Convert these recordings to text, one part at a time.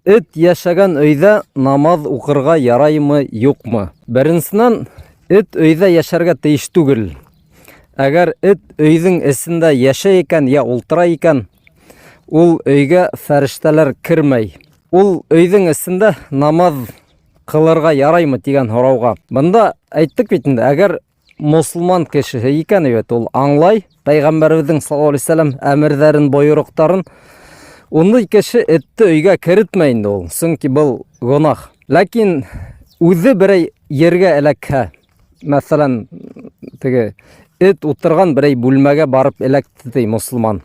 Эт йәшәгән өйҙә намаҙ уҡырға яраймы, юҡмы? Беренсенән, эт өйҙә йәшәргә тейеш түгел. Әгәр эт өйҙөң эсендә йәшәй икән, я ултыра икән, ул өйгә фәрештәләр кермәй. Ул өйҙөң эсендә намаҙ ҡылырға яраймы тигән һорауға. Бында әйттек бит инде, әгәр мосолман кешеһе икән бит ул аңлай пәйғәмбәребеҙҙең саллаллаһу алейһи вәсәләм әмерҙәрен, бойороҡтарын. Ундай кеше этте өйгә керетмәй инде ул, сөнки был гөнаһ. Ләкин үҙе берәй ергә эләкһә, мәҫәлән, теге эт утырған берәй бүлмәгә барып эләкте ти мосолман.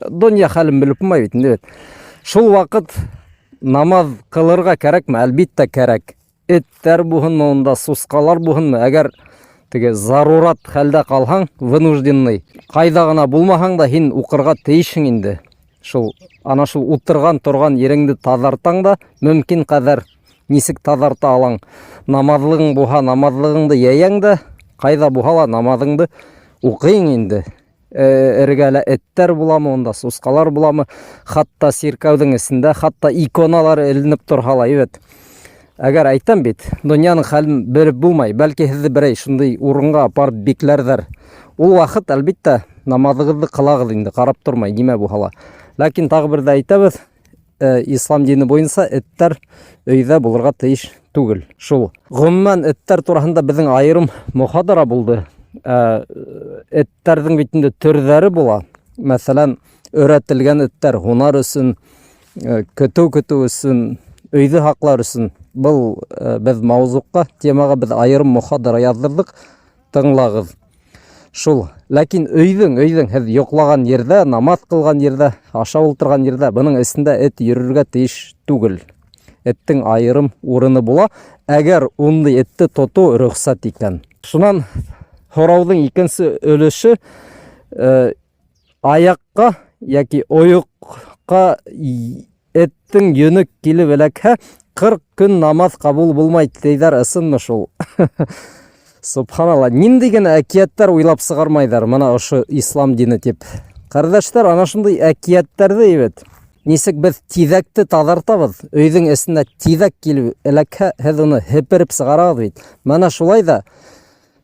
Донъя хәлен белеп булмай бит инде бит. Шул ваҡыт намаҙ ҡылырға кәрәкме? Әлбиттә кәрәк. Эттәр булһынмы унда, сусҡалар булһынмы, әгәр теге зарурат хәлдә ҡалһаң, вынужденный, ҡайҙа ғына булмаһаң да һин уҡырға тейешһең инде. Шул ана шул утырған торған ереңде таҙартаң да, мөмкин ҡәҙәр нисек таҙарта алаң. Намаҙлығың булһа, намаҙлығыңды йәйәң дә, ҡайҙа булһа ла намаҙыңды уҡыйың инде. Эргәлә эттәр буламы унда, сусҡалар буламы, хатта сиркәүҙең эсендә, хатта иконалар эленеп торһа ла, әйбәт. Әгәр әйтәм бит, донъяның хәлен белеп булмай, бәлки һеҙҙе берәй шундай урынға апарып бикләрҙәр. Ул ваҡыт, әлбиттә, намаҙығыҙҙы ҡылағыҙ инде, ҡарап тормай, нимә булһа ла. Ләкин тағы бер дә әйтәбеҙ, ислам дине буйынса эттәр өйҙә булырға тейеш түгел. Шул. Ғөмүмән, эттәр тураһында беҙҙең айырым мохадара булды. Эттәрҙең бит инде төрҙәре була. Мәҫәлән, өйрәтелгән эттәр һунар өсөн, көтөү көтөү өсөн, өйҙө һаҡлар өсөн. Был беҙ мауҙуҡҡа, темаға беҙ айырым мохадара яҙҙырҙыҡ. Тыңлағыҙ. Шул. Ләкин өйҙөң, өйҙөң һеҙ йоҡлаған ерҙә, намаҙ ҡылған ерҙә, ашап ултырған ерҙә, бының эсендә эт йөрөргә тейеш түгел. Эттең айырым урыны була, әгәр ундай этте тотоу рөхсәт икән. Шунан һорауҙың икенсе өлөшө, э, аяҡҡа йәки ойоҡҡа эттең йөнө килеп эләкһә, 40 көн намаҙ ҡабул булмай тейҙәр, ысынмы шул? Субханалла, ниндәй генә әкиәттәр уйлап сығармайҙар мына ошо ислам дине тип. Ҡәрҙәштәр, ана шундай әкиәттәрҙе бит. Нисек беҙ тиҙәкте таҙартабыҙ, өйҙөң эсенә тиҙәк килеп эләкһә, һеҙ уны һепереп сығарағыҙ бит. Мына шулай да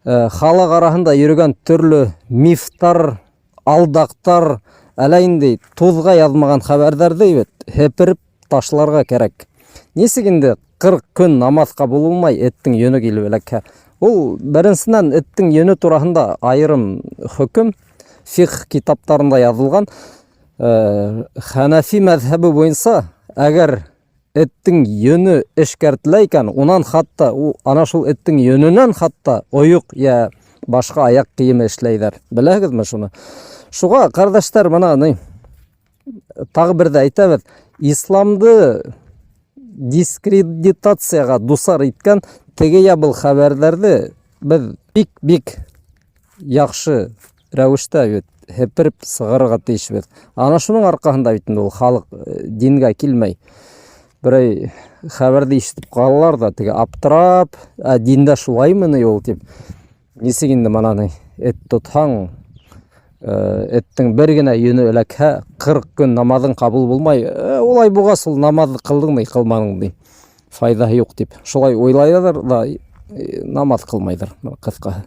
халыҡ араһында йөрөгән төрлө мифтар, алдаҡтар, әллә инде туҙға яҙмаған хәбәрҙәрҙе бит һепереп ташларға кәрәк. Нисек инде 40 көн намаҙ ҡабул булмай эттең йөнө килеп эләкһә? Ул беренсенән эттең йөнө тураһында айырым хөкөм фиқх китаптарында яҙылған. Хәнәфи мәҙһәбе буйынса, әгәр эттең йөнө эшкәртелә икән, унан хатта, ана шул эттең йөнөнән хатта ойоҡ йә башҡа аяҡ кейеме эшләйҙәр. Беләһегеҙме шуны? Шуға, ҡәрҙәштәр, мына ни, тағы бер ҙә әйтәбеҙ, исламды дискредитацияға дусар иткән теге йә был хәбәрҙәрҙе беҙ бик-бик яҡшы рәүештә бит һепереп сығарырға тейешбеҙ. Ана шуның арҡаһында бит инде ул халыҡ э, дингә килмәй. Берәй хәбәрҙе ишетеп ҡалалар ҙа, теге аптырап, ә диндә шулаймы ни ул тип. Нисек инде мына ни эт тотһаң, э, эттең бер генә йөнө эләкһә, 40 көн намаҙың ҡабул булмай. Э, улай булғас ул намаҙҙы ҡылдың ни, ҡылманың ни. Файҙаһы юҡ тип. Шулай уйлайҙар ҙа, намаҙ ҡылмайҙар, ҡыҫҡаһы.